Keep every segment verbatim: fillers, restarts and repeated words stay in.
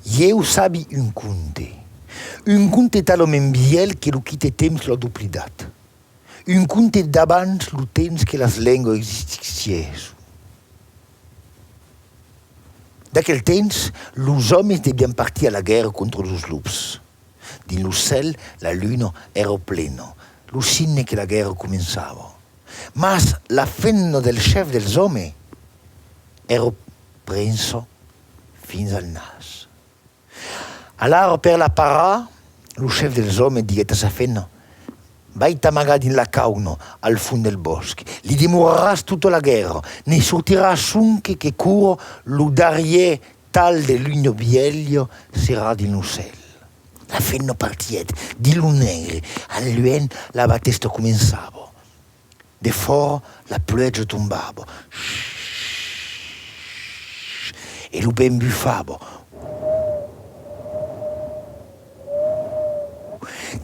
Ieu sabi un conte. Un conte talament vièlh que lo quite-temps l'a doblidat. Un conte d'abans lo temps que las lengas existissièsson. D'aquel temps, los òmes devián partir a la guèrra contra los lops. Dins lo cèl, la luna èra plena, lo signe que la guèrra començava. Mas la femna del chèf dels òmes èra prensa fins al nas. Alara, per la parar, lo chèf dels òmes diguèt a sa femna: Vai t'amagar dins la cauna, al fons del bòsc. Li demoraràs tota la guèrra. Ne sortiràs sonque que quora lo darrièr talh de luna vièlha serà dins lo cèl. La femna partiguèt dins lo negre. Al luènh, la batèsta començava. Defòra, la pluèja tombava. E lo vent bufava.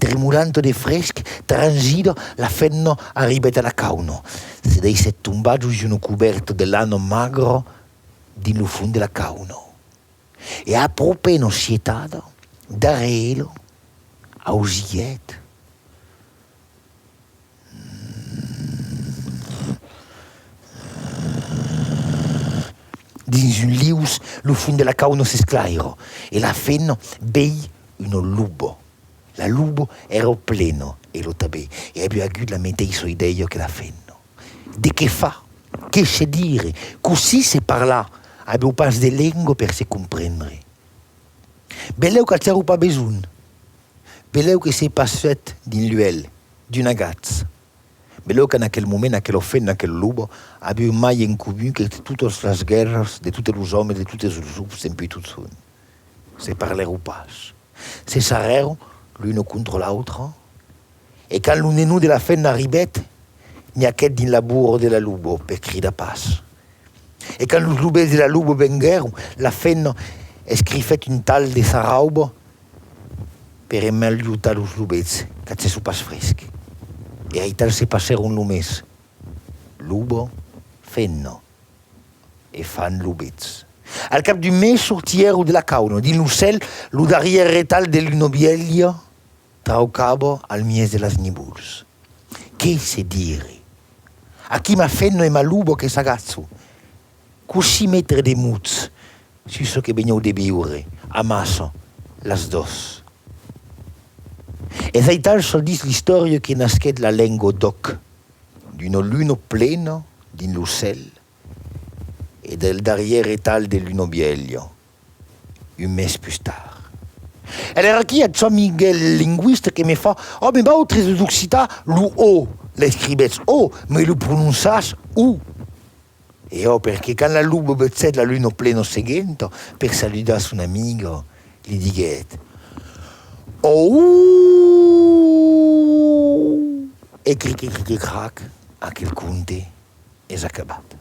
Tremolanta de fresc, transida, la femna arribèt a la cauna. Se daissèt tombar jos una cobèrta de lana magra dins lo fons de la cauna. E a pro pena sietada, darrèr ela, ausiguèt dins un lius, lo fons de la cauna s'esclaira e la femna vei una loba. La loba èra plena, ela tanben, e aviá agut la meteissa idèia que la femna. De qué far? Qué se dire? Cossí se parlar? Avián pas de lenga per se comprendre. Benlèu qu'avián pas besonh. Benlèu que se passèt dins l'uèlh d'un agatz. Benlèu qu'en aquel moment, aquela femna, aquela loba, avián mai en comun que totas las guèrras de totes los òmes, de totes los lops dempuèi totjorn. Se parlèron pas. Se sarrèron l'una contra l'autra, e quand lo nenon de la femna arribèt, nhaquèt dins la borra de la loba per cridar pas. E quand los lobets de la loba venguèron, la femna escrifèt un talh de sa rauba per emmalhotar los lobets, qu'agèsson pas fresc. E aital se passèron lo mes. Loba, femna, e fan lobets. Al cap d'un mes sortièron de la cauna. Dins lo cèl, lo darrièr retalh de luna vièlha traucava al mièg de las nívols. Qué se dire? Aquí ma femna e ma loba que s'agachan. Cossí metre de mots sus çò que venián de viure amassa las doas? Es aital, çò ditz l'istòria, que nasquèt la lenga d'òc, d'una luna plena dins lo cèl e del darrièr retalh de luna vièlha, un mes pus tard. E l'èra aquí, aquò, Miquèl Linguista, que me fa: Òme, vautres, los occitans, lo o, l'escrivetz o, mai lo prononciatz u. E òc, perque quand la loba vegèt la luna plena seguenta per saludar son amiga, li diguèt: Ou! E cric, cric, cric, crac, aquel conte es acabat.